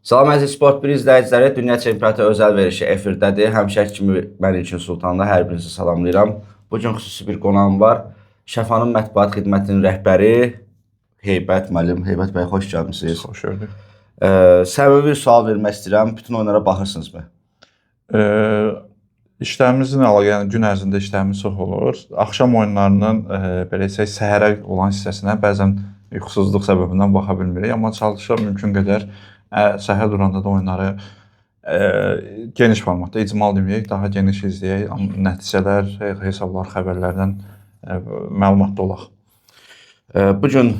Salam əziz Sport 1 izləyiciləri, Dünya Çempionatı özəl verişi efirdədir. Həmişəki kimi mən İlkin Sultanlı hər birinizi salamlayıram. Bu gün xüsusi bir qonağım var. Şəfanın mətbuat xidmətinin rəhbəri Heybət müəllim. Heybət bəy, xoş gəlmisiniz. Xoş gördük. Səmimi bir sual vermək istəyirəm. Bütün oyunlara baxırsınızmı? İşlərimizin əlaqə, yəni gün ərzində işlərimiz çox olur. Axşam oyunlarının belə desək, səhərə olan hissəsinə bəzən yuxusuzluq səbəbindən baxa bilmirik, amma çalışıram mümkün qədər səhər duranda da oyunları geniş formatda, icmal deməyək, daha geniş izləyək, nəticələr, hesablar, xəbərlərdən məlumatlı olaq. Bu gün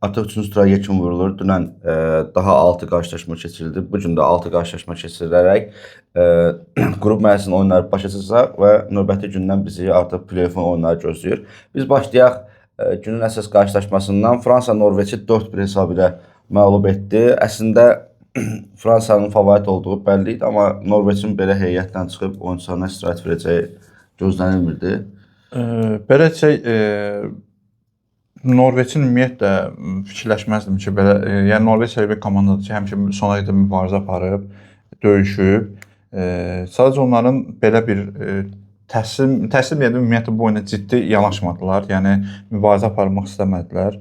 artıq üçüncü tura yekun vurulur. Dünən daha 6 qarşılaşma keçirildi. Bu gün də 6 qarşılaşma keçirilərək qrup mərhələsinin oyunları başa çatacaq və növbəti gündən bizi artıq play-off'un oyunları gözləyir. Biz başlayaq günün əsas qarşılaşmasından. Fransa Norveçi 4-1 hesabı ilə məğlub etdi. Əslində Fransanın favorit olduğu bəlli idi, amma Norveçin belə heyətlə çıxıb oyunçularına istirahət verəcəyi gözlənilmirdi. Belə desək, Norveçin ümumiyyətlə fikirləşməzdim ki, belə, yəni Norveç elə bir komandadır ki, həmişə sona qədər mübarizə aparıb, döyüşüb. Sadəcə onların belə bir təslim edə ümumiyyətlə bu oyuna ciddi yanaşmadılar. Yəni mübarizə aparmaq istəmədilər.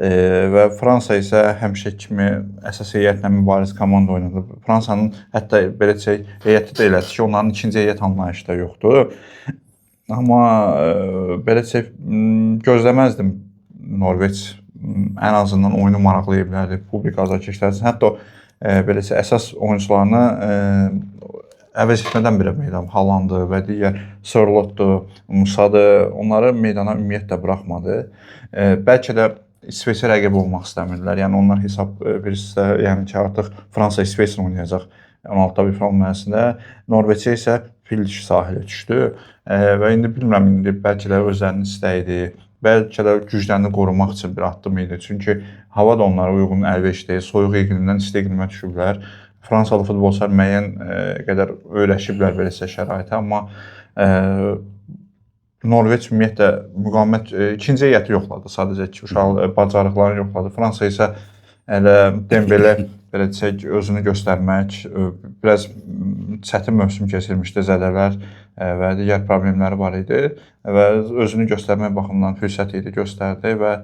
Və Fransa isə həmişə kimi əsas heyətlə mübariz komanda oynadı. Fransanın hətta belə desək, heyəti də elədir ki, onların ikinci heyət anlayışı da yoxdur. Amma belə desək, gözləməzdim Norveç ən azından oyunu maraqlı edə bilərdi, publika azarkeşlər üçün. Hətta belə desək, əsas oyunçularını əvəz etmədən belə meydan Haalandı və digər Sörlotdu, Musadı, onları meydana ümumiyyətlə buraxmadı. Bəlkə də İsveçə rəqib olmaq istəmirdilər. Yəni onlar hesab verirsə, yəni ki, artıq Fransa İsveçlə oynayacaq 16-da bir final mərhələsində. Norveçə isə fil dişi sahilə düşdü. Və indi bilmirəm, indi bəlkə də özlərinin istəyi idi. Bəlkə də güclərini qorumaq üçün bir addım idi. Çünki hava da onlara uyğun əlverişli deyil. Soyuq iqlimdən isti iqlimə düşüblər. Fransalı futbolçular müəyyən qədər öyrəşiblər beləsə şəraitə, amma Norveç ümumiyyətlə müqavimət ikinci heyəti yoxladı. Sadəcə ki, uşaq bacarıqlarını yoxladı. Fransa isə elə Dembele belə desək, özünü göstərmək, biraz çətin mövsüm keçirmişdi, zədələr və digər problemləri var idi və özünü göstərmək baxımından fürsət idi, göstərdi və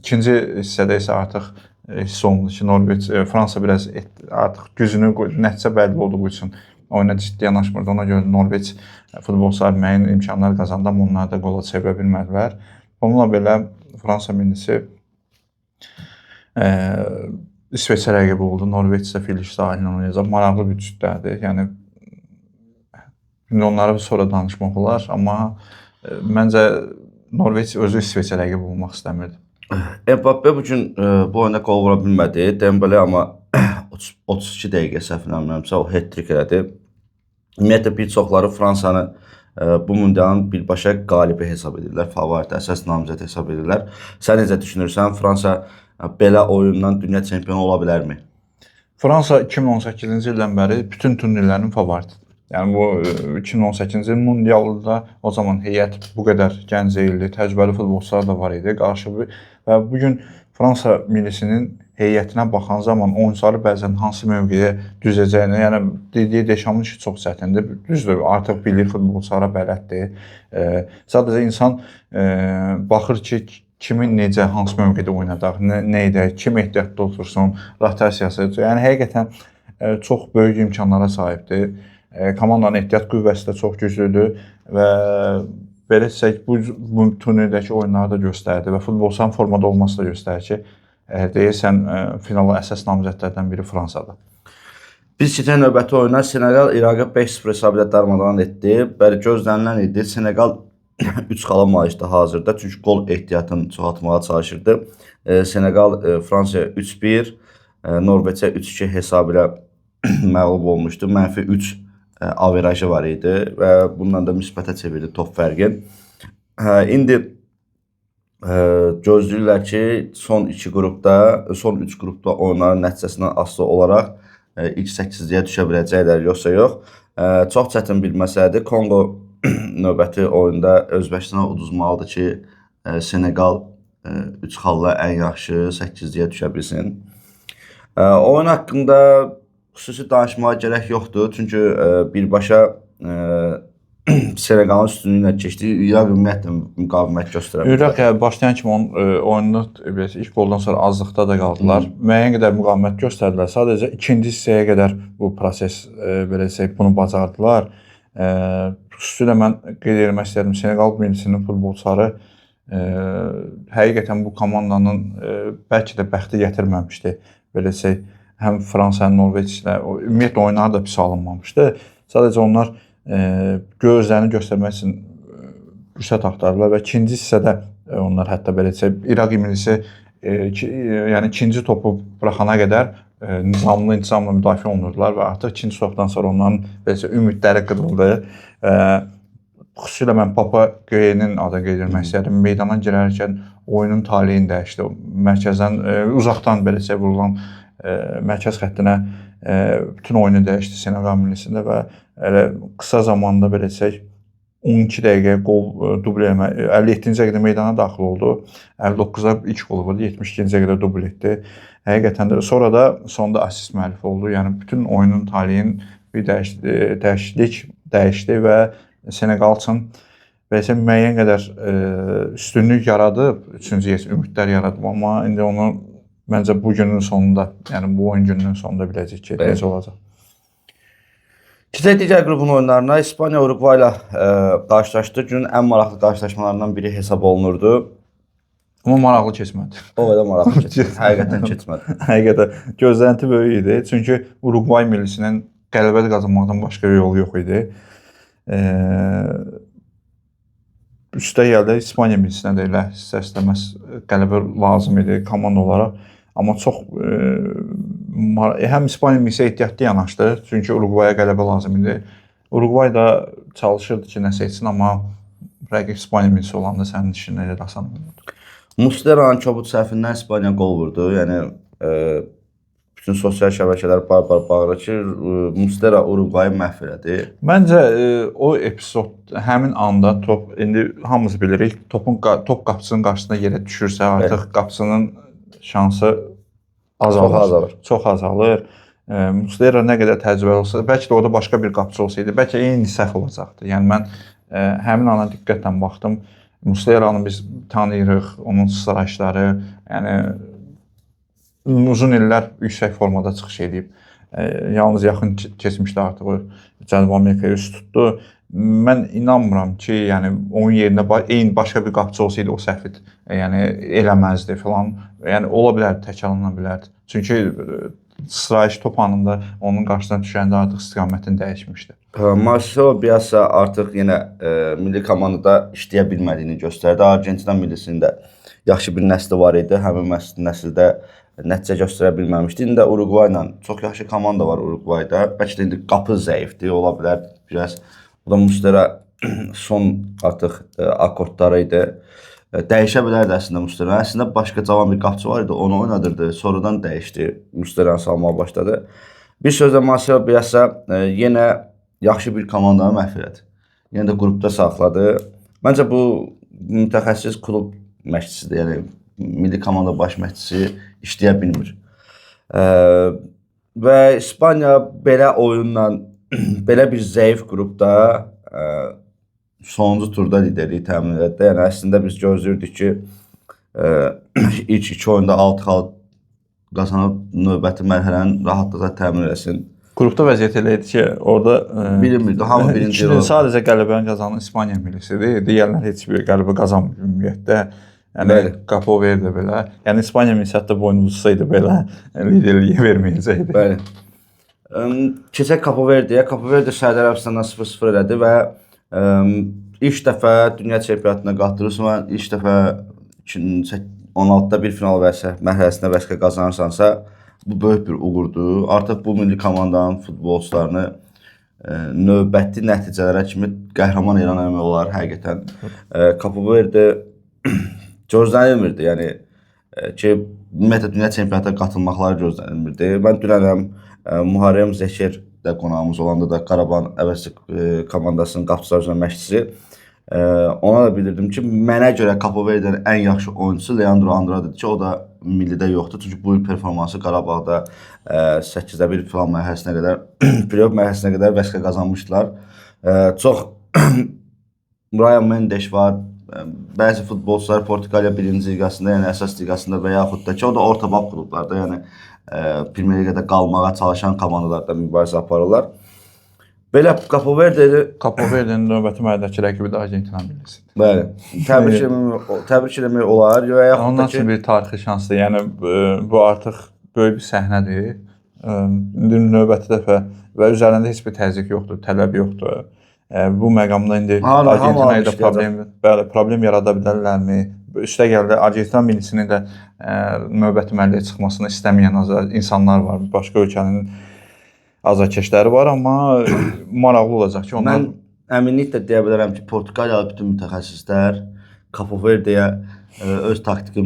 ikinci hissədə isə artıq hiss olundu ki, Norveç, Fransa biraz artıq gücünü, nəticə bəlli olduğu üçün oyuna ciddi yanaşmırdı. Ona görə Norveç futbolçular müəyyən imkanlar qazandı, amma onlar da qola çevirə bilmədilər. Bununla belə Fransa millisi İsveçə rəqibi oldu. Norveç isə fil dişi sahilinə oynayacaq. Maraqlı bir cütlərdir. Yəni indi onlara sonra danışmaq olar, amma məncə Norveç özü İsveçə rəqibi olmaq istəmirdi. Mbappe bu gün bu oyunda qol vura bilmədi. Dembele amma 32 dəqiqə səhv eləmirəmsə o hat-trick elədi. Ümumiyyətlə bir çoxları Fransanı bu mundialın birbaşa qalibi hesab edirlər, favorit, əsas namizəd hesab edirlər. Sən necə düşünürsən, Fransa belə oyundan dünya çempionu ola bilərmi? Fransa 2018-ci ildən bəri bütün turnirlərin favoritidir. Yəni bu 2018-ci il mundialda o zaman heyət bu qədər gənc deyildi, təcrübəli futbolçular da var idi qarşı və bu gün Fransa millisinin heyətinə baxan zaman oyunçuları bəzən hansı mövqeyə düzəcəyini, yəni dediyi Deşamın işi çox çətindir. Düzdür, artıq bilir, futbolçulara bələddir. Sadəcə insan baxır ki, kimi necə, hansı mövqedə oynadaq, nə edək, kim ehtiyatda otursun, rotasiyası. Yəni həqiqətən çox böyük imkanlara sahibdir. Komandanın ehtiyat qüvvəsi də çox güclüdür və belə desək, bu turnirdəki oyunları da göstərdi və futbolçuların formada olması da göstərir ki, deyəsən finala əsas namizədlərdən biri Fransadır. Biz keçən növbəti oyuna Senegal İraqı 5-0 hesabı ilə darmadağın etdi. Bəli, gözlənilən idi. Senegal 3 xala malikdir hazırda. Çünki qol ehtiyatını çoxaltmağa çalışırdı. Senegal Fransaya 3-1, Norveçə 3-2 hesabı ilə məğlub olmuşdu. Mənfi 3 averajı var idi və bununla da müsbətə çevirdi top fərqi. İndi gözləyirlər ki, son 2 qrupda, son 3 qrupda oyunların nəticəsindən asılı olaraq ilk 8-liyə düşə biləcəklər, yoxsa yox. Çox çətin bir məsələdir. Konqo növbəti oyunda Özbəkistana uduzmalıdır ki, Senegal 3 xalla ən yaxşı 8-liyə düşə bilsin. Oyun haqqında xüsusi danışmağa gərək yoxdur. Çünki birbaşa Senegalın üstünlüyü ilə keçdi. İraq ümumiyyətlə müqavimət göstərə bilmədi. İraq yəni başlayan kimi onun oyununu belə ilk qoldan sonra azlıqda da qaldılar. Müəyyən qədər müqavimət göstərdilər. Sadəcə ikinci hissəyə qədər bu proses belə desək bunu bacardılar. Xüsusilə mən qeyd etmək istərdim Senegal millisinin futbolçuları həqiqətən bu komandanın bəlkə də bəxti gətirməmişdi. Belə desək, həm Fransa, həm Norveçlə ümumiyyətlə oyunları da pis alınmamışdı. Sadəcə onlar gözlərini göstərmək üçün fürsət axtardılar və ikinci hissədə onlar hətta belə desək, İraq millisi yəni ikinci topu buraxana qədər nizamlı, intizamla müdafiə olunurdular və artıq ikinci topdan sonra onların belə desək ümidləri qırıldı. Xüsusilə mən Papa Gueye-nin adını qeyd etmək istərdim. Meydana girərkən oyunun taleyini dəyişdi. O mərkəzdən uzaqdan belə desək vurulan mərkəz xəttinə bütün oyunu dəyişdi Senegal millisində və elə qısa zamanda belə desək 12 dəqiqəyə qol dubl eləmə 57-ci dəqiqədə meydana daxil oldu. 59-da ilk qolu vurdu, 72-ci dəqiqədə dubl etdi. Həqiqətən də sonra da sonda assist müəllifi oldu. Yəni bütün oyunun taleyin bir dəyişiklik dəyişdi və Senegal üçün belə müəyyən qədər üstünlük yaradıb, üçüncü yer ümidlər yaradıb, amma indi onu məncə bu günün sonunda, yəni bu oyun gününün sonunda biləcək ki, necə olacaq. Keçək digər qrupun oyunlarına. İspaniya Uruqvay ilə qarşılaşdı. Günün ən maraqlı qarşılaşmalarından biri hesab olunurdu. Amma maraqlı keçmədi. O qədər maraqlı keçmədi. Həqiqətən keçmədi. Həqiqətən gözlənti böyük idi. Çünki Uruqvay millisinin qələbə qazanmaqdan başqa yolu yox idi. Üstə gəldi İspaniya millisinə də elə istər-istəməz qələbə lazım idi komanda olaraq. Amma çox həm İspaniya millisi ehtiyatlı yanaşdı, çünki Uruqvaya qələbə lazım idi. Uruqvay da çalışırdı ki, nəsə etsin, amma rəqib İspaniya millisi olanda sənin işin elə də asan olmurdu. Muslera'nın kobud səhvindən İspaniya qol vurdu. Yəni bütün sosial şəbəkələr bar-bar bağırır ki, Muslera Uruqvayı məhv elədi. Məncə o epizod həmin anda top, indi hamımız bilirik, top qapısının qarşısında yerə düşürsə, artıq evet, qapısının şansı azalır. Çox azalır. Çox azalır. Muslera nə qədər təcrübəli olsa, bəlkə də orada başqa bir qapıcı olsaydı, bəlkə eyni səhv olacaqdı. Yəni mən həmin ana diqqətlə baxdım. Muslera'nı biz tanıyırıq, onun sıçrayışları, yəni uzun illər yüksək formada çıxış edib. Yalnız yaxın keçmişdə artıq o Cənubi Amerikaya üst tutdu. Mən inanmıram ki, yəni onun yerində eyni başqa bir qapıcı olsaydı o səhvi yəni eləməzdi filan. Yəni ola bilərdi, təkrarlana bilərdi. Çünki sıçrayış top anında onun qarşısına düşəndə artıq istiqamətini dəyişmişdi. Marcelo Bielsa artıq yenə milli komandada işləyə bilmədiyini göstərdi. Argentina millisində yaxşı bir nəsli var idi. Həmin nəsildə nəticə göstərə bilməmişdi. İndi də Uruqvayla çox yaxşı komanda var Uruqvayda. Bəlkə də indi qapı zəifdir, ola bilər biraz. O da Muslera son artıq akordları idi. Dəyişə bilərdi əslində Muslera. Əslində başqa cavan bir qapıcı var idi, onu oynadırdı. Sonradan dəyişdi, Muslera'nı salmağa başladı. Bir sözlə Marcelo Bielsa yenə yaxşı bir komandanı məhv elədi. Yenə də qrupda saxladı. Məncə bu mütəxəssis klub məşqçisidir, yəni milli komanda baş məşqçisi işləyə bilmir. Və İspaniya belə oyunla, belə bir zəif qrupda sonuncu turda liderliyi təmin elədi. Yəni əslində biz gözləyirdik ki, ilk iki oyunda 6 xal qazanıb növbəti mərhələni rahatlıqla təmin eləsin. Qrupda vəziyyət elə idi ki, orada bilinmirdi, hamı birinci yerdə. Sadəcə qələbəni qazanan İspaniya millisidir. Digərlər heç bir qələbə qazanmır ümumiyyətlə. Yəni Capo Verde belə. Yəni İspaniya millisi hətta boynunu tutsaydı belə liderliyi verməyəcəkdi. Bəli. Keçək Capo Verde'yə. Capo Verde Səudiyyə Ərəbistandan 0-0 elədi və ilk dəfə dünya çempionatına qatılırsan, ilk dəfə 16-da bir final mərhələsinə vəsiqə qazanırsansa, bu böyük bir uğurdur. Artıq bu milli komandanın futbolçularını növbəti nəticələrə kimi qəhrəman elan eləmək olar həqiqətən. Capo Verde gözlənilmirdi, yəni ki, ümumiyyətlə dünya çempionatına qatılmaqları gözlənilmirdi. Mən dünən Muharrem Zəkir də qonağımız olanda da Qarabağ əvəzçi komandasının qapıçılar üzrə məşqçisi Ona da bildirdim ki, mənə görə Capo Verde'nin ən yaxşı oyunçusu Leandro Andrade'dir ki, o da millidə yoxdur. Çünki bu il performansı Qarabağda 8-də 1 final mərhələsinə qədər, play-off mərhələsinə qədər vəsiqə qazanmışdılar. Çox Ryan Mendes var. Bəzi futbolçular Portuqaliya 1-ci liqasında, yəni əsas liqasında və yaxud da ki, o da orta bab klublarda, yəni Premyer Liqada qalmağa çalışan komandalarda mübarizə aparırlar. Belə Capo Verde Capo Verde'nin növbəti mərhələdəki rəqibi də Argentina millisidir. Bəli. Təbrik eləmək olar və yaxud da ki, üçün bir tarixi şansdır. Yəni bu artıq böyük bir səhnədir. İndi növbəti dəfə və üzərində heç bir təzyiq yoxdur, tələb yoxdur. Bu məqamda indi Argentina ilə problem, bəli, problem yarada bilərlərmi? Üstəgəl də Argentina millisinin də növbəti mərhələyə çıxmasını istəməyən insanlar var. Başqa ölkənin azarkeşləri var, amma maraqlı olacaq ki, onlar mən əminliklə deyə bilərəm ki, Portuqaliyalı bütün mütəxəssislər Capo Verde'yə öz taktiki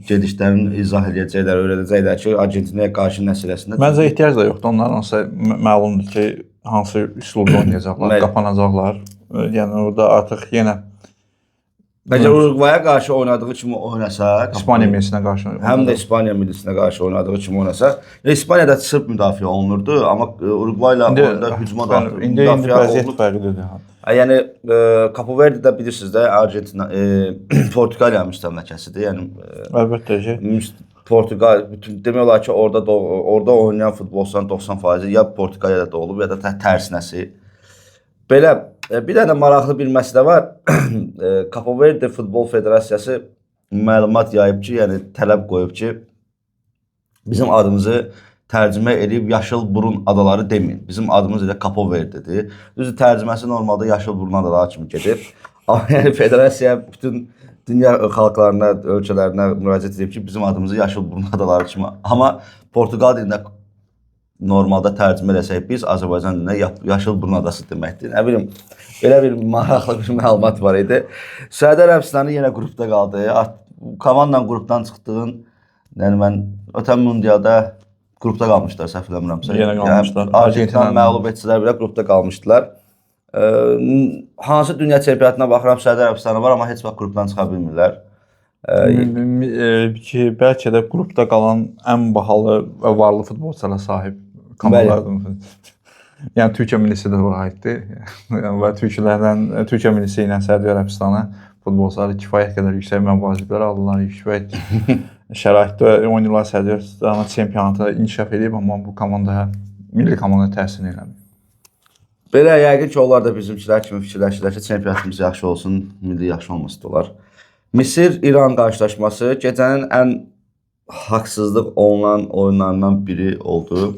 gedişlərini izah edəcəklər, öyrədəcəklər ki, Argentinaya qarşı nəsə eləsinlər. Məncə ehtiyac da yoxdur. Onların hansı məlumdur ki, hansı üslubda oynayacaqlar, qapanacaqlar. Yəni orada artıq yenə Məncə Uruqvaya qarşı oynadığı kimi oynasa, İspaniya millisinə qarşı, həm də İspaniya millisinə qarşı oynadığı kimi oynasa, İspaniyada sırf müdafiə olunurdu, amma Uruqvay ilə oyunda hücuma da indi vəziyyət fərqlidir. Yəni Capo Verde də bilirsiniz də Argentina, Portuqaliya müstəmləkəsidir. Yəni əlbəttə ki, Portuqal bütün demək olar ki, orada oynayan futbolçuların 90% ya Portuqaliyada doğulub ya da tərsinəsi. Belə bir dənə maraqlı bir məsələ var. Capo Verde Futbol Federasiyası məlumat yayıb ki, yəni tələb qoyub ki, bizim adımızı tərcümə edib Yaşıl Burun Adaları deməyin. Bizim adımız elə Capo Verde'dir. Düzdür, tərcüməsi normalda Yaşıl Burun Adaları kimi gedir. Amma yəni federasiya bütün dünya xalqlarına, ölkələrinə müraciət edib ki, bizim adımızı Yaşıl Burun Adaları kimi. Amma Portuqal dilində normalda tərcümə eləsək biz Azərbaycan dilinə Yaşıl Burun Adası deməkdir. Nə bilim, belə bir maraqlı bir məlumat var idi. Səudiyyə Ərəbistanı yenə qrupda qaldı. Komandanın qrupdan çıxdığın, yəni mən ötən mundialda qrupda qalmışdılar, səhv eləmirəmsə. Yenə qalmışlar. Yəni, Argentinanı məğlub etsələr belə qrupda qalmışdılar. Hansı dünya çempionatına baxıram, Səudiyyə Ərəbistanı var, amma heç vaxt qrupdan çıxa bilmirlər. Ki, bəlkə də qrupda qalan ən bahalı və varlı futbolçulara sahib komandalardır. Yəni Türkiyə millisi də bura aiddir. Yəni və türklərdən Türkiyə millisi ilə Səudiyyə Ərəbistanı futbolçuları kifayət qədər yüksək məbaziblər alırlar, kifayət şəraitdə oynayırlar. Səudiyyə Ərəbistanı çempionatı inkişaf edib, amma bu komanda milli komanda təsir eləmir. Belə yəqin ki, onlar da bizimkilər kimi fikirləşirlər ki, çempionatımız yaxşı olsun, milli yaxşı olması da olar. Misir-İran qarşılaşması gecənin ən haqsızlıq olunan oyunlarından biri oldu.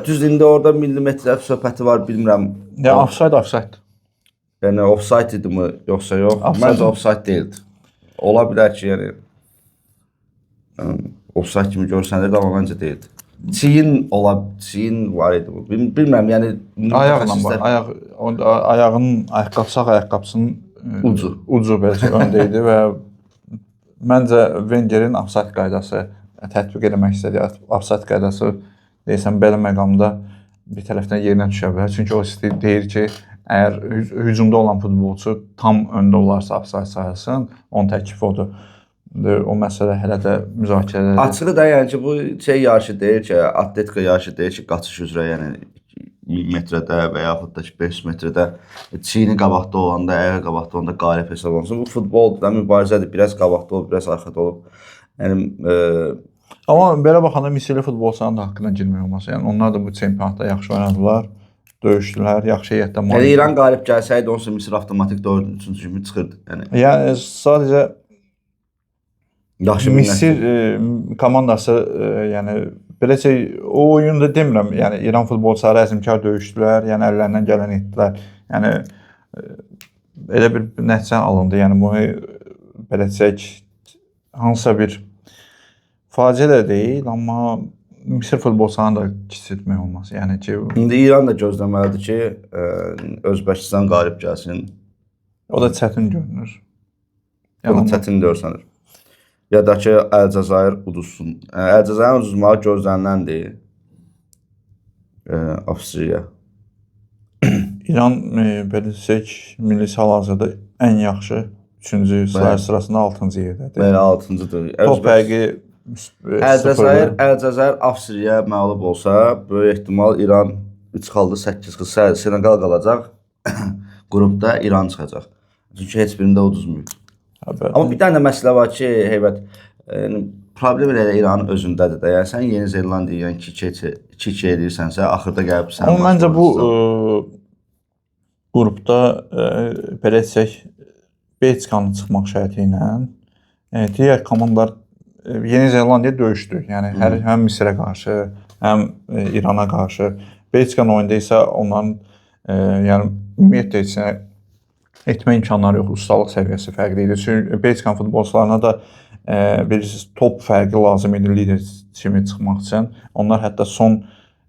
Düzdür, indi orada millimetrə söhbəti var, bilmirəm. Ya offside. Yəni offside idimi yoxsa yox? Məncə offside deyildi. Ola bilər ki, yəni offside kimi görsənirdi, amma məncə deyildi. Çiyin var idi bu. Bilmirəm, yəni ayaqla var. Ayağının ayaqqabı, sağ ayaqqabısının ucu beləcə öndə idi və məncə Wengerin offside qaydası tətbiq eləmək istədiyi offside qaydası deyəsən belə məqamda bir tərəfdən yerinə düşə bilər. Çünki o deyir ki, əgər hücumda olan futbolçu tam öndə olarsa offside sayılsın, onun təklifi odur. O məsələ hələ də müzakirədədir. Açığı da yəni ki, bu şey yarışı deyil ki, atletika yarışı deyil ki, qaçış üzrə, yəni 1000 metrədə və yaxud da ki, 500 metrədə çiyini qabaqda olanda, ayağı qabaqda olanda qalib hesab olunsun. Bu futboldur da, mübarizədir. Biraz qabaqda olub, biraz arxada olub. Yəni amma belə baxanda Misirli futbolçuların da haqqına girmək olmaz. Yəni onlar da bu çempionatda yaxşı oynadılar, döyüşdülər, yaxşı heyətdə malik. Yəni İran qalib gəlsəydi, onsuz Misir avtomatik 4-cü kimi çıxırdı. Yəni sadəcə yaxşı Misir komandası, yəni beləcə o oyunda demirəm, yəni İran futbolçuları əzmkar döyüşdülər, yəni əllərindən gələn etdilər. Yəni elə bir nəticə alındı. Yəni bunu beləcə hansısa bir faciə də deyil, amma Misir futbolçularını da kiçiltmək olmaz. Yəni ki, indi İran da gözləməlidir ki, Özbəkistan qalib gəlsin. O da çətin görünür. Yəni, o da çətin görsənir. Ya da ki, Əlcəzair uduzsun. Əlcəzairin uduzmağı gözləniləndir. Avstriya. İran, belə desək, millisi hal-hazırda ən yaxşı 3-cü sırasında 6-cı yerdədir. Bəli, 6-cıdır. Top fərqi Əlcəzair, Əlcəzair Avstriyaya məğlub olsa, böyük ehtimal İran 3 xalda 8 xal Senegal qalacaq. Qrupda İran çıxacaq. Çünki heç birində uduzmayıb. Bəli. Amma bir dənə də məsələ var ki, Heybət, yəni problem elə İranın özündədir də. Yəni sən Yeni Zelandiyaya 2-2 eləyirsənsə, axırda gəlib sən. Amma məncə bu qrupda belə desək, Belçikanın çıxmaq şərti ilə digər komandalar Yeni Zelandiya döyüşdü. Yəni həm Misrə qarşı, həm İrana qarşı. Belçikanın oyunda isə onların yəni ümumiyyətlə heç nə etmə imkanları yox, ustalıq səviyyəsi fərqli idi. Çünki Belçikanın futbolçularına da bilirsiniz, top fərqi lazım idi lider kimi çıxmaq üçün. Onlar hətta son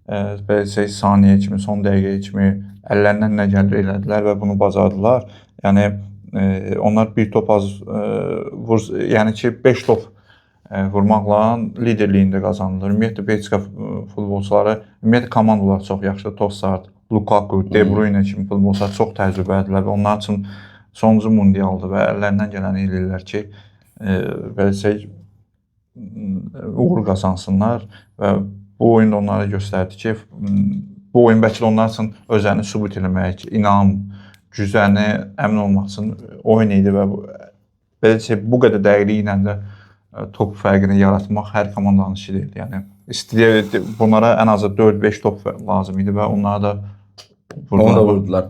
belə desək, saniyə kimi, son dəqiqə kimi əllərindən nə gəlir elədilər və bunu bacardılar. Yəni onlar bir top az vur, yəni ki 5 top vurmaqla liderliyini də qazandılar. Ümumiyyətlə Belçika futbolçuları, ümumiyyətlə komandalar çox yaxşıdır. Tossard, Lukaku, De Bruyne kimi futbolçular çox təcrübəlidirlər və onlar üçün sonuncu mundialdır və əllərindən gələni eləyirlər ki, belə desək, uğur qazansınlar və bu oyun da onlara göstərdi ki, bu oyun bəlkə də onlar üçün özlərini sübut eləmək, inam, güclərini əmin olmaq üçün oyun idi və belə desək, bu qədər dəqiqliklə də top fərqini yaratmaq hər komandanın işi deyil. Yəni istəyir bunlara ən azı 4-5 top lazım idi və onlara da vurdular. Onu da vurdular.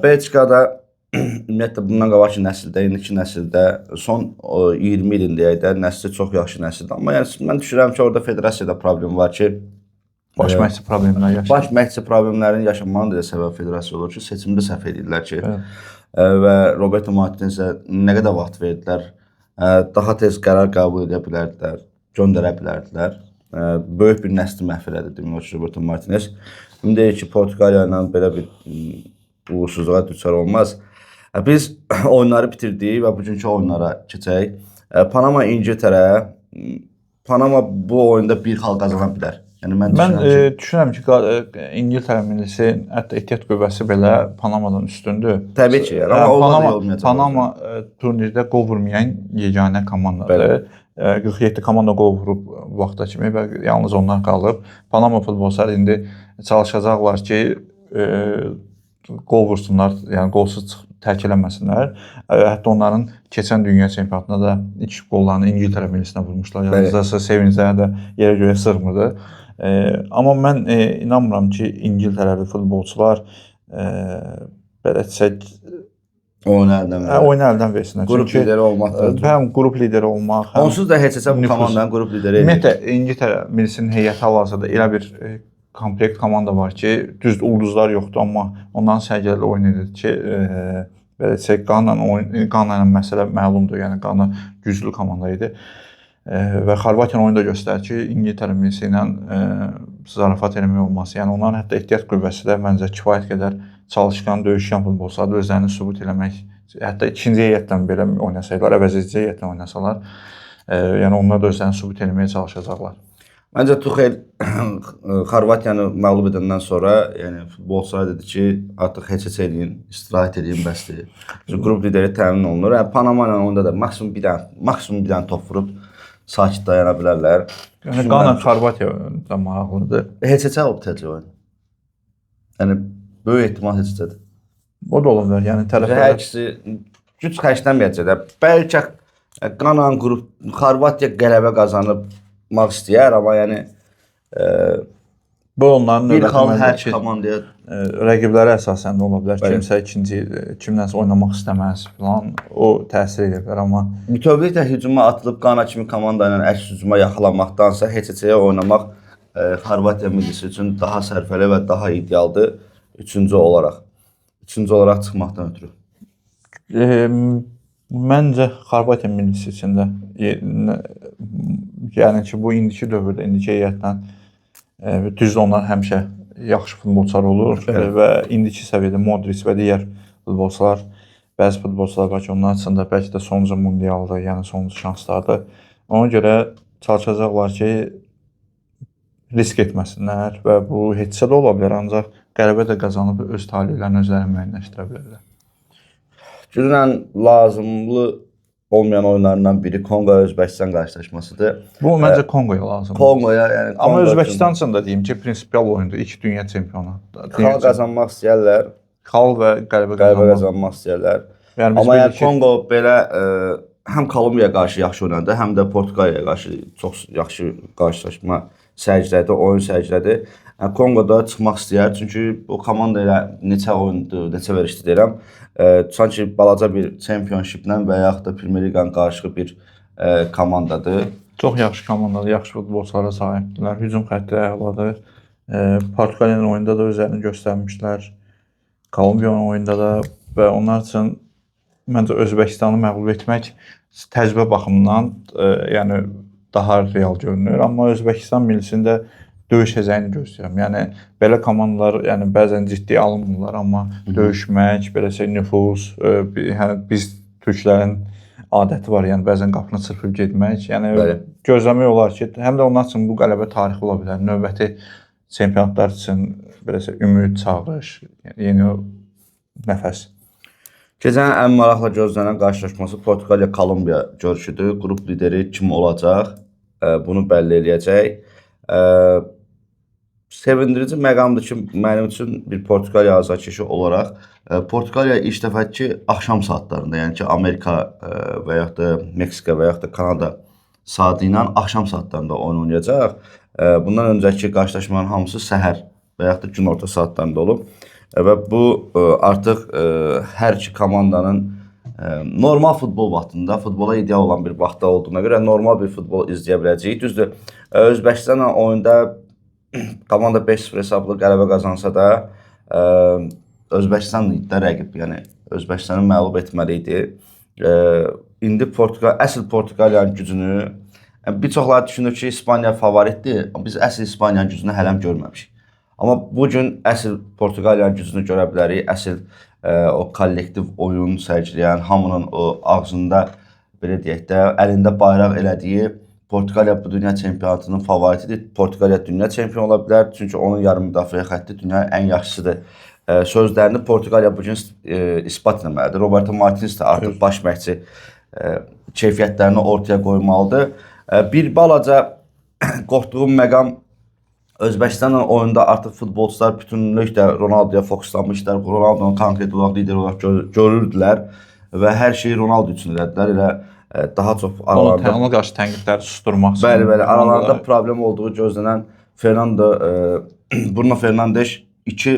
Belçikada ümumiyyətlə bundan qabaqki nəsildə, indiki nəsildə son 20 ilin deyək də nəsli çox yaxşı nəsildir. Amma yəni mən düşünürəm ki, orada federasiyada problem var ki, baş məşqçi problemləri yaşanır. Baş məşqçi problemlərinin yaşanmağının da səbəbi federasiya olur ki, seçimdə səhv edirlər ki, və Roberto Martinezə nə qədər vaxt verdilər, daha tez qərar qəbul edə bilərdilər, göndərə bilərdilər. Böyük bir nəsli məhv elədi demək olar ki, Roberto Martinez. Ümid edirik ki, Portuqaliya ilə belə bir uğursuzluğa düçar olmaz. Biz oyunları bitirdik və bugünkü oyunlara keçək. Panama İngiltərə. Panama bu oyunda bir xal qazana bilər. Yəni mən düşünürəm ki, İngiltərə millisi, hətta ehtiyat qüvvəsi belə Panamadan üstündür. Təbii ki, yəni, amma Panama turnirdə qol vurmayan yeganə komandadır. Bəli. 47 komanda qol vurub vaxta kimi və yalnız onlar qalıb. Panama futbolçuları indi çalışacaqlar ki, qol vursunlar, yəni qolsuz tərk eləməsinlər. Hətta onların keçən dünya çempionatında da ilk qollarını İngiltərə millisinə vurmuşlar. Yalnızca sevincləri də yerə göyə sığmırdı. Amma mən inanmıram ki, İngiltərəli futbolçular belə desək, oyunu əldən versinlər. Qrup lideri olmaqdır. Həm qrup lideri olmaq, həm onsuz da heç bu komandanın qrup lideri. Ümumiyyətlə İngiltərə millisinin heyəti hal-hazırda elə bir komplekt komanda var ki, düzdür ulduzlar yoxdur, amma onların səviyyəli oyun edir ki, belə desək, Qana ilə məsələ məlumdur. Yəni Qana güclü komanda idi. Və Xorvatiyanın oyunu da göstərir ki, İngiltərə millisi ilə zarafat eləmək olmaz. Yəni onların hətta ehtiyat qüvvəsi də məncə kifayət qədər çalışqan, döyüşkən futbolçulardır, özlərini sübut eləmək, hətta ikinci heyətlə belə oynasaydılar, əvəzedici heyətlə oynasalar, yəni onlar da özlərini sübut eləməyə çalışacaqlar. Məncə Tuxel Xorvatiyanı məğlub edəndən sonra, yəni futbolçulara dedi ki, artıq heç eləyin, istirahət eləyin, bəsdir. Çünki qrup lideri təmin olunur. Yəni Panama ilə oyunda da maksimum bir dənə top vurub sakit dayana bilərlər. Yəni Qana Xorvatiya da maraqlıdır. Heç olub təcrübə oyun. Yəni böyük ehtimal heç-heçədir. O da ola bilər. Yəni tərəflər hər ikisi güc xərcləməyəcək də. Bəlkə Qana qrup Xorvatiya qələbə qazanıb istəyər, amma yəni bu onların bir xal hər komandaya rəqiblərə əsasən də ola bilər. Kimsə ikinci kimdənsə oynamaq istəməz filan, o təsir edə bilər, amma bütövlükdə hücuma atılıb Qana kimi komanda ilə əks hücuma yaxalanmaqdansa heç-heçəyə oynamaq Xorvatiya millisi üçün daha sərfəli və daha idealdır üçüncü olaraq çıxmaqdan ötürü. Məncə Xorvatiya millisi üçün də yəni ki, bu indiki dövrdə, indiki heyətlə düzdür, onlar həmişə yaxşı futbolçular olur və indiki səviyyədə Modric və digər futbolçular, bəzi futbolçular var ki, onlar üçün də bəlkə də sonuncu mundialdır, yəni sonuncu şanslardır. Ona görə çalışacaqlar ki, risk etməsinlər və bu heçsə də ola bilər, ancaq qələbə də qazanıb öz talihlərini özləri müəyyənləşdirə bilərlər. Günün ən lazımlı olmayan oyunlarından biri Konqo-Özbəkistan qarşılaşmasıdır. Bu məncə Konqoya lazımdır. Konqoya, yəni Amma Özbəkistan üçün də deyim ki, prinsipial oyundur. İlk dünya çempionu. Xal qazanmaq istəyirlər. Xal və qələbə qazanmaq istəyirlər. Yəni amma yəni Konqo belə həm Kolumbiyaya qarşı yaxşı oynadı, həm də Portuqaliyaya qarşı çox yaxşı qarşılaşma sərgilədi, oyun sərgilədi. Yəni, Konqo da çıxmaq istəyər, çünki bu komanda ilə neçə oyundur, neçə verişdi deyirəm. Sanki balaca bir championshiplə və yaxud da Premier Liqanın qarışığı bir komandadır. Çox yaxşı komandadır, yaxşı futbolçulara sahibdirlər. Hücum xətti əladır. Portuqaliyanın oyunda da özlərini göstərmişlər. Kolumbiyanın oyunda da və onlar üçün məncə Özbəkistanı məğlub etmək təcrübə baxımından yəni daha real görünür. Amma Özbəkistan millisində döyüşəcəyini gözləyirəm. Yəni belə komandalar yəni bəzən ciddi alınmırlar, amma döyüşmək, beləcə nüfuz, yəni biz türklərin adəti var, yəni bəzən qapını çırpıb getmək. Yəni bəli, gözləmək olar ki, həm də onlar üçün bu qələbə tarixi ola bilər. Növbəti çempionatlar üçün beləcə ümid, çağırış, yəni yeni nəfəs. Gecənin ən maraqla gözlənilən qarşılaşması Portuqaliya-Kolumbiya görüşüdür. Qrup lideri kim olacaq, bunu bəlli eləyəcək. Sevindirici məqamdır ki, mənim üçün bir Portuqaliya azarkeşi olaraq Portuqaliya ilk dəfə ki, axşam saatlarında, yəni ki, Amerika və yaxud da Meksika və yaxud da Kanada saatı ilə axşam saatlarında oyun oynayacaq. Bundan öncəki qarşılaşmaların hamısı səhər və yaxud da günorta saatlarında olub. Və bu artıq hər iki komandanın normal futbol vaxtında, futbola ideal olan bir vaxtda olduğuna görə normal bir futbol izləyə biləcəyik. Düzdür, Özbəkistanla oyunda komanda 5-0 hesablı qələbə qazansa da Özbəkistan da rəqib, yəni Özbəkistanı məğlub etməli idi. İndi əsl Portuqaliyanın gücünü, bir çoxları düşünür ki, İspaniya favoritdir, biz əsl İspaniyanın gücünü hələm görməmişik. Amma bu gün əsl Portuqaliyanın gücünü görə bilərik. Əsl o kollektiv oyun sərgiləyən, hamının o ağzında, belə deyək də, əlində bayraq elədiyi Portuqaliya bu dünya çempionatının favoritidir. Portuqaliya dünya çempionu ola bilər, çünki onun yarım müdafiə xətti dünyanın ən yaxşısıdır. Sözlərini Portuqaliya bu gün isbat etməlidir. Roberto Martinez də artıq baş məşqçi keyfiyyətlərini ortaya qoymalıdır. Bir balaca qorxduğum məqam Özbəkistanla oyunda artıq futbolçular bütünlüklə Ronaldoya fokuslanmışlar. Ronaldonu konkret olaraq lider olaraq görürdülər və hər şeyi Ronaldo üçün elədilər. Elə daha çox aralarında ona qarşı tənqidləri susturmaq üçün. Bəli, bəli, aralarında problem olduğu gözlənən Bruno Fernandes iki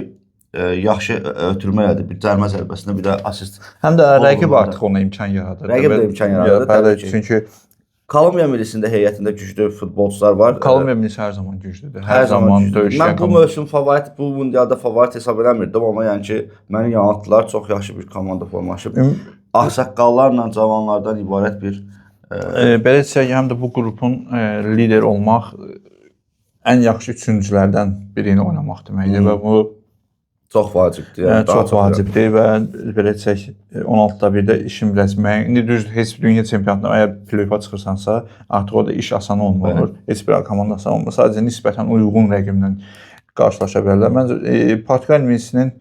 yaxşı ötürmə elədi. Bir cərmə zərbəsində, bir də asist. Həm də rəqib artıq ona imkan yaradır. Rəqib də imkan yaradır. Bəli, çünki Kolumbiya millisində heyətində güclü futbolçular var. Kolumbiya millisi hər zaman güclüdür. Hər zaman döyüşkən. Mən bu mövsüm favorit, bu mundialda favorit hesab eləmirdim, amma yəni ki, məni yanıltdılar. Çox yaxşı bir komanda formalaşıb. Ağsaqqallarla cavanlardan ibarət bir belə desək, həm də bu qrupun lider olmaq ən yaxşı üçüncülərdən birini oynamaq deməkdir və bu çox vacibdir. Yəni, çox vacibdir və belə desək 16-da 1-də işin biraz müəyyən. İndi düzdür, heç bir dünya çempionatında əgər play-offa çıxırsansa, artıq orada iş asan olmur. Evet. Heç bir komanda asan olmur. Sadəcə nisbətən uyğun rəqiblə qarşılaşa bilərlər. Məncə Portuqaliya millisinin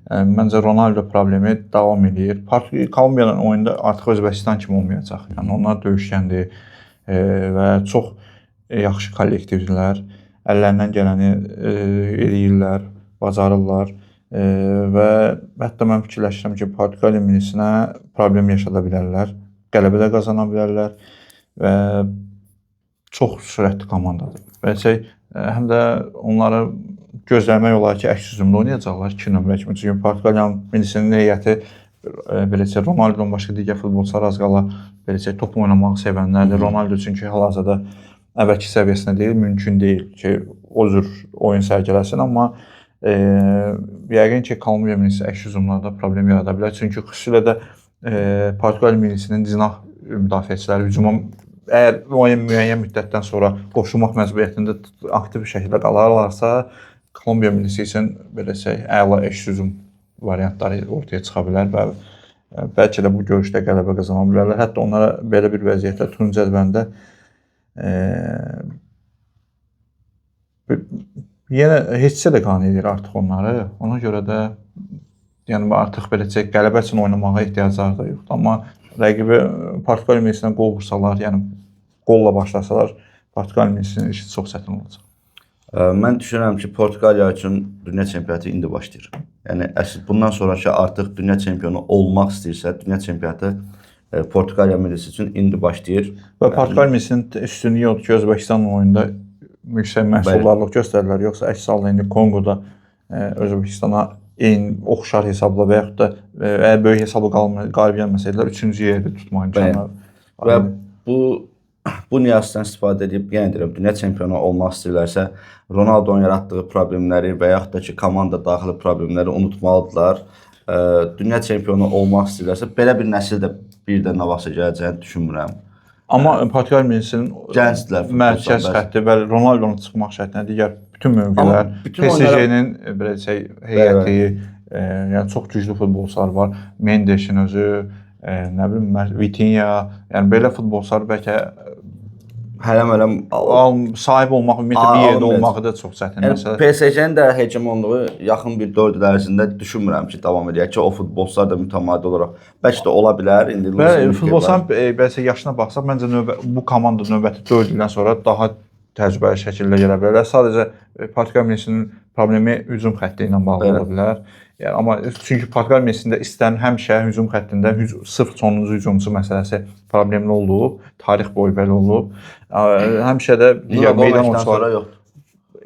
məncə Ronaldo problemi davam edir. Kolumbiyanın oyunda artıq Özbəkistan kimi olmayacaq. Yəni onlar döyüşkəndir və çox yaxşı kollektivdirlər. Əllərindən gələni eləyirlər, bacarırlar. Və hətta mən fikirləşirəm ki, Portuqaliya millisinə problem yaşada bilərlər, qələbə də qazana bilərlər və çox sürətli komandadır. Və həm də onları gözləmək olar ki, əks hücumda oynayacaqlar 2 nömrə kimi. Çünki Portuqaliya millisinin heyəti beləcə Ronaldodan başqa digər futbolçular az qala beləcə top oynamağı sevənlərdir. Ronaldo çünki hal-hazırda əvvəlki səviyyəsində deyil, mümkün deyil ki, o cür oyun sərgiləsin, amma yəqin ki, Kolumbiya millisi əks hücumlarda problem yarada bilər. Çünki xüsusilə də Portuqaliya millisinin cinah müdafiəçiləri hücuma əgər oyun müəyyən müddətdən sonra qoşulmaq məcburiyyətində aktiv şəkildə qalarlarsa, Kolumbiya millisi üçün belə desək, əla əks hücum variantları ortaya çıxa bilər və bəlkə də bu görüşdə qələbə qazana bilərlər. Hətta onlara belə bir vəziyyətdə turun cədvəlində yenə heçsə də qane edir artıq onları. Ona görə də Yəni artıq belə deyək, qələbə üçün oynamağa ehtiyacları da yoxdur. Amma rəqibi Portuqaliya millisinə qol vursalar, yəni qolla başlasalar, Portuqaliya millisinin işi çox çətin olacaq. Mən düşünürəm ki, Portuqaliya üçün dünya çempionatı indi başlayır. Yəni əsl bundan sonrakı artıq dünya çempionu olmaq istəyirsə, dünya çempionatı Portuqaliya millisi üçün indi başlayır. Və Portuqaliya millisinin üstünlüyü odur ki, Özbəkistanla oyunda yüksək məhsuldarlıq göstərirlər, yoxsa əks halda indi Konqoda Özbəkistana eyni oxşar hesabla və yaxud da əgər böyük hesabla qalib gəlməsəydilər, 3-cü yerdə tutma imkanları. Və bu nüansdan istifadə edib, yenə deyirəm, dünya çempionu olmaq istəyirlərsə, Ronaldo'nun yaratdığı problemləri və yaxud da ki, komanda daxili problemləri unutmalıdırlar. Dünya çempionu olmaq istəyirlərsə, belə bir nəsil də bir də nə vaxtsa gələcəyini düşünmürəm. Amma Portuqaliya millisinin gəncdirlər, mərkəz xətti və Ronaldo'nun çıxmaq şərtinə digər bütün mövqelər, PSG-nin belə desək heyəti, yəni çox güclü futbolçular var. Mendeşin özü, nə bilim, Vitinha, yəni belə futbolçular bəlkə hələm-hələm sahib olmaq, ümumiyyətlə bir yerdə olmağı da çox çətin yəni, məsələ. PSG-nin də hegemonluğu yaxın bir 4 il ərzində düşünmürəm ki, davam edəcək ki, o futbolçular da mütəmadi olaraq bəlkə də ola bilər. İndi futbolçuların bəlkə yaşına baxsaq, məncə bu komanda növbəti 4 ildən sonra daha təcrübəli şəkildə gələ bilərlər. Sadəcə Portuqaliya millisinin problemi hücum xətti ilə bağlı ola bilər. Yəni amma çünki Portuqaliya millisində istənilən həmişə hücum xəttində sırf sonuncu hücumçu məsələsi problemli olub, tarix boyu belə olub. Həmişə də digər meydan oyunçuları yoxdur.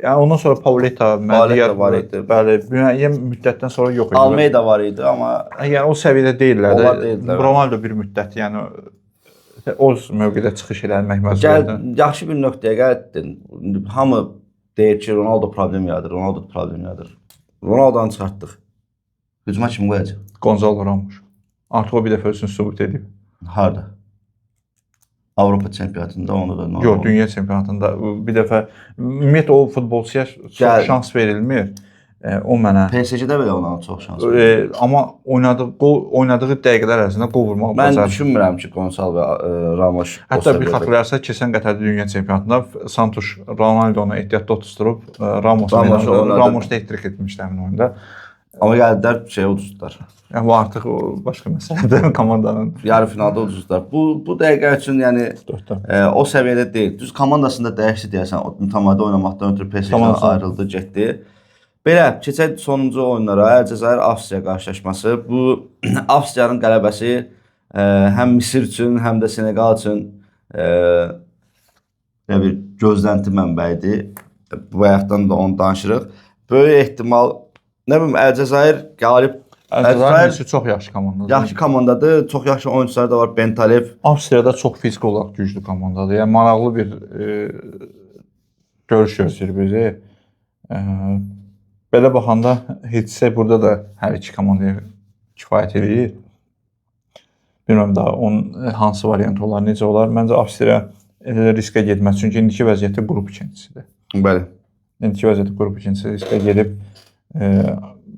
Yəni ondan sonra Pauleta, digər var idi. Bəli, müəyyən müddətdən sonra yox idi. Almeida var idi, amma yəni o səviyyədə deyildilər. Ronaldo bir müddət, yəni o mövqedə çıxış eləmək məcburiyyətində. Yaxşı bir nöqtəyə gəldin. Hamı deyir ki, Ronaldo problem yaradır, Ronaldo problem yaradır. Ronaldo'nu çıxartdıq. Hücuma kim qoyacaq? Gonzalo Ramos. Artıq o bir dəfə özünü sübut edib. Harda? Avropa çempionatında onu da normal. Yox, dünya çempionatında bir dəfə ümumiyyətlə o futbolçuya çox şans verilmir. O mənə. PSG-də belə ona çox şans verilir. Amma oynadığı dəqiqələr ərzində qol vurmaq bacarır. Mən düşünmürəm ki, Gonzalo Ramos. Hətta bir xatırlayarsa, keçən Qətərdə dünya çempionatında Santos Ronaldo-nu ehtiyatda oturtdurub Ramos da hat-trick etmişdi həmin oyunda. Amma gəldilər uduzdular. Yəni bu artıq o başqa məsələdir komandanın. Yarı finalda uduzdular. Bu dəqiqə üçün yəni o səviyyədə deyil. Düz komandasında dəyişdi deyəsən, mütəmadi oynamaqdan ötürü PSG-dən ayrıldı, getdi. Belə, keçək sonuncu oyunlara. Əlcəzair Avstriya qarşılaşması. Bu Avstriyanın qələbəsi həm Misir üçün, həm də Senegal üçün bir gözlənti mənbəyidir. Bu bayaqdan da onu danışırıq. Böyük ehtimal, nə bilim, Əlcəzair qalib. Əlcəzair çox yaxşı komandadır. Yaxşı komandadır. Çox yaxşı oyunçular da var. Bentalev. Avstriyada çox fiziki olaraq güclü komandadır. Yəni maraqlı bir görüş gözləyir bizi. Belə baxanda hedisə burada da hər iki komandaya kifayət edir. Bilmirəm daha onun hansı variantı olar, necə olar. Məncə Avstriya elə riskə getməz. Çünki indiki vəziyyətdə qrup ikincisidir. Bəli. İndiki vəziyyətdə qrup ikincisi riskə gedib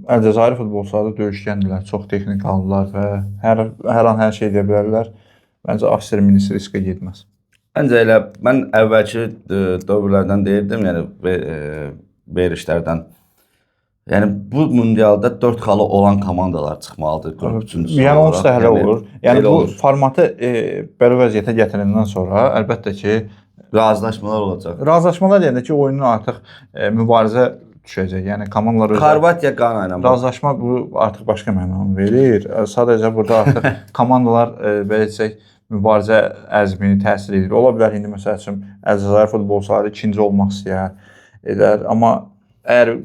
Əlcəzair futbolçuları da döyüşkəndirlər, çox texnik alırlar və hər an hər şey edə bilərlər. Məncə Avstriya millisi riskə getməz. Məncə elə mən əvvəlki dövrlərdən deyirdim, yəni verişlərdən. Yəni bu mundialda 4 xalı olan komandalar çıxmalıdır qrup üçüncüsü. Yəni onsuz da hələ olur. Yəni bu formatı belə vəziyyətə gətirəndən sonra əlbəttə ki razılaşmalar olacaq. Razılaşmalar deyəndə ki, oyunun artıq mübarizə düşəcək. Yəni komandalar özləri Xorvatiya Qana ilə razılaşma bu artıq başqa mənanı verir. Sadəcə burada artıq komandalar belə desək mübarizə əzmini təsir edir. Ola bilər indi məsəl üçün Əlcəzair futbolçuları ikinci olmaq istəyər, edər. Amma əgər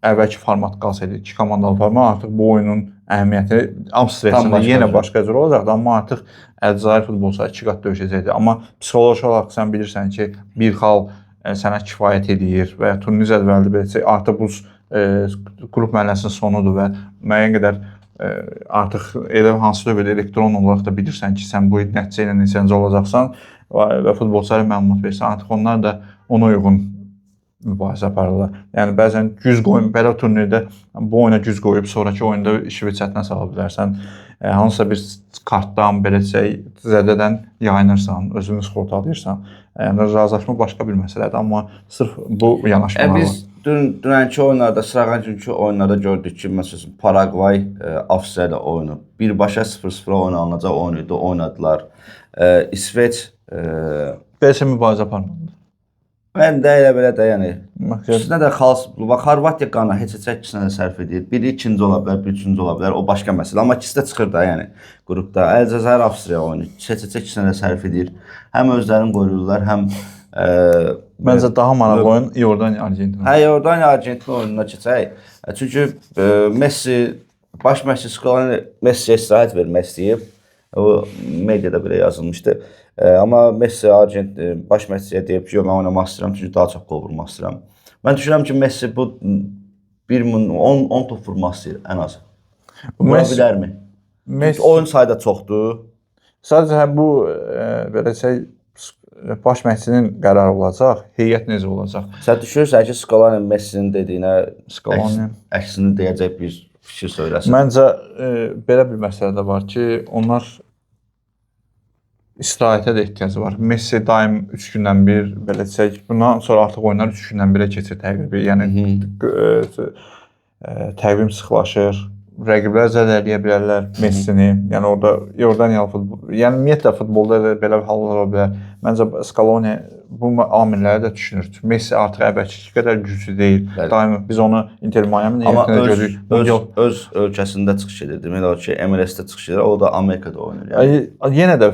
əvvəlki format qalsaydı, iki komandalı format, artıq bu oyunun əhəmiyyəti Avstriya üçün yenə başqa cür olacaqdı. Amma artıq Əlcəzair futbolçuları iki qat döyüşəcəkdi. Amma psixoloji olaraq sən bilirsən ki, bir xal sənə kifayət edir və ya turnir cədvəldə belə desək, artıq bu qrup mərhələsinin sonudur və müəyyən qədər artıq elə hansı dövrdə elektron olaraq da bilirsən ki, sən bu nəticə ilə neçənci olacaqsan və futbolçulara məlumat versən, artıq onlar da ona uyğun mübarizə aparırlar. Yəni bəzən güc qoyun, belə turnirdə bu oyuna güc qoyub sonrakı oyunda işi bir çətinə sala bilərsən. Hansısa bir kartdan, belə desək, zədədən yayınırsan, özünü sığortalayırsan. Yəni razılaşma başqa bir məsələdir, amma sırf bu yanaşmalar var. Biz dünənki oyunlarda, sırağan günkü oyunlarda gördük ki, məsələn, Paraqvay Avstriya ilə oyunu birbaşa 0-0 oynanılacaq oyun idi, oynadılar. İsveç Beləcə mübarizə aparmadı. Mən də elə belə də, yəni İkisinə də xals, bax Xorvatiya qana heç ikisinə də sərf edir. Biri ikinci ola bilər, biri üçüncü ola bilər, o başqa məsələ. Amma ikisi də çıxır da, yəni qrupda. Əlcəzair Avstriya oyunu heç ikisinə də sərf edir. Həm özlərini qoruyurlar, həm məncə daha maraqlı oyun İordaniya Argentina. Hə, İordaniya Argentina oyununa keçək. Çünki Messi baş məşqçi Scaloni Messiyə istirahət vermək istəyib. O mediada belə yazılmışdı. Amma Messi baş məşqçiyə deyib ki, yox mən oynamaq istəyirəm, çünki daha çox qol vurmaq istəyirəm. Mən düşünürəm ki, Messi bu 10 top vurmaq istəyir ən az. Vura bilərmi? Messi oyun sayı da çoxdur. Sadəcə həm bu belə desək baş məşqçinin qərarı olacaq, heyət necə olacaq? Sən düşünürsən ki, Scaloni Messinin dediyinə Scaloni əksini deyəcək bir fikir söyləsin? Məncə belə bir məsələ də var ki, onlar istirahətə də ehtiyacı var. Messi daim 3 gündən bir, belə desək, bundan sonra artıq oyunlar 3 gündən birə keçir təqribi. Yəni təqvim sıxlaşır. Rəqiblər zədələyə bilərlər Messini. Yəni orada İordaniyalı futbol, yəni ümumiyyətlə futbolda da belə hallar ola bilər. Məncə Scaloni bu amilləri də düşünür. Messi artıq əvvəlki qədər güclü deyil. Bəli. Daim biz onu Inter Miami-nin heyətində görürük. Öz ölkəsində çıxış edir. Demək olar ki, MLS-də çıxış edir. O da Amerikada oynayır. Yəni yenə də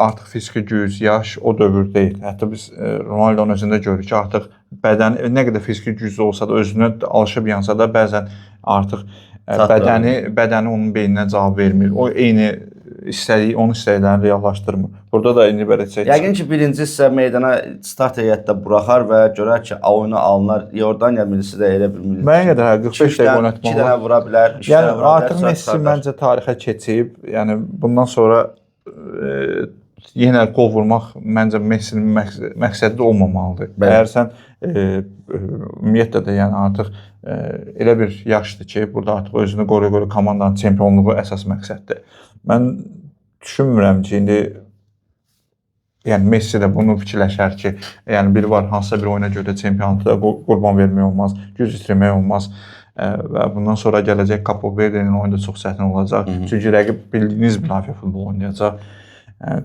artıq fiziki güc, yaş o dövr deyil. Hətta biz Ronaldo'nun özündə görürük ki, artıq bədən nə qədər fiziki güclü olsa da, özünə alışıb yansa da bəzən artıq bədəni onun beyninə cavab vermir. O eyni istədiyi, onun istəklərini reallaşdırmır. Burada da indi belə desək. Yəqin ki, birinci hissə meydana start heyətdə buraxar və görər ki, oyunu alınar. İordaniya millisi də elə bir milli. Müəyyən qədər hə 45 dəqiqə oynatmaq. 2 dənə vura bilər, 3 dənə vura bilər. Artıq Messi məncə tarixə keçib. Yəni bundan sonra yenə qol vurmaq məncə Messinin məqsədi olmamalıdır. Bəli. Əgər sən ümumiyyətlə də yəni artıq elə bir yaşdır ki, burada artıq özünü qoruya-qoruya komandanın çempionluğu əsas məqsəddir. Mən düşünmürəm ki, indi yəni Messi də bunu fikirləşər ki, yəni biri var hansısa bir oyuna görə çempionatda qurban vermək olmaz, güc itirmək olmaz. Və bundan sonra gələcək Capo Verde'nin oyunu da çox çətin olacaq. Çünki rəqib bildiyiniz müdafiə futbolu oynayacaq.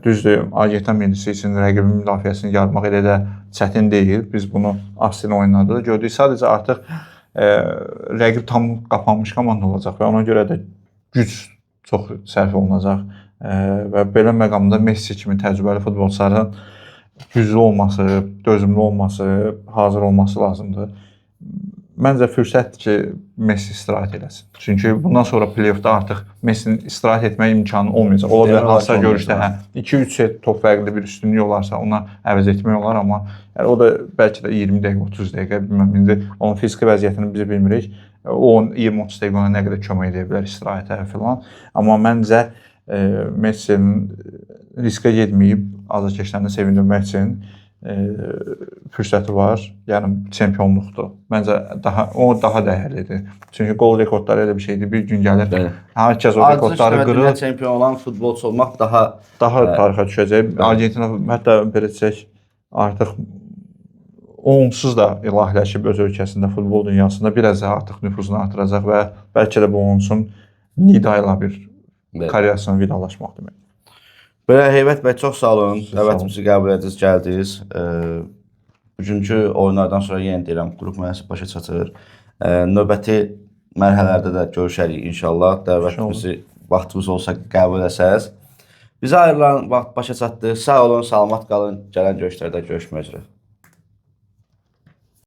Düzdür, Argentina millisi üçün rəqibin müdafiəsini yarmaq elə də çətin deyil. Biz bunu Avstriya oyunlarında da gördük. Sadəcə artıq rəqib tam qapanmış komanda olacaq və ona görə də güc çox sərf olunacaq. Və belə məqamda Messi kimi təcrübəli futbolçuların güclü olması, dözümlü olması, hazır olması lazımdır. Məncə fürsətdir ki, Messi istirahət eləsin. Çünki bundan sonra play-offda artıq Messinin istirahət etmək imkanı olmayacaq. Ola bilər hansısa görüşdə 2-3 set top fərqli bir üstünlük olarsa ona əvəz etmək olar, amma yəni o da bəlkə də 20 dəqiqə, 30 dəqiqə, bilməm indi onun fiziki vəziyyətini biz bilmirik. O 20-30 dəqiqə ona nə qədər kömək edə bilər istirahətə filan. Amma məncə Messinin riskə getməyib azarkeşlərini sevindirmək üçün fürsəti var. Yəni çempionluqdur. Məncə daha o daha dəyərlidir. Çünki qol rekordları elə bir şeydir. Bir gün gəlir, bəli, hər kəs o rekordları qırır. Dünya çempionu olan futbolçu olmaq daha tarixə düşəcək. Bəli. Argentina hətta belə desək artıq onsuz da ilahiləşib öz ölkəsində futbol dünyasında biraz daha artıq nüfuzunu artıracaq və bəlkə də bu onun üçün nida ilə bir karyerasına vidalaşmaq deməkdir. Belə Heybət bəy, çox sağ olun. Dəvətimizi qəbul ediniz, gəldiniz. Bugünkü oyunlardan sonra yenə deyirəm, qrup mərhələsi başa çatır. Növbəti mərhələlərdə də görüşərik inşallah. Dəvətimizi vaxtınız olsa qəbul etsəniz. Bizə ayrılan vaxt başa çatdı. Sağ olun, salamat qalın. Gələn görüşlərdə görüşmək üzrə.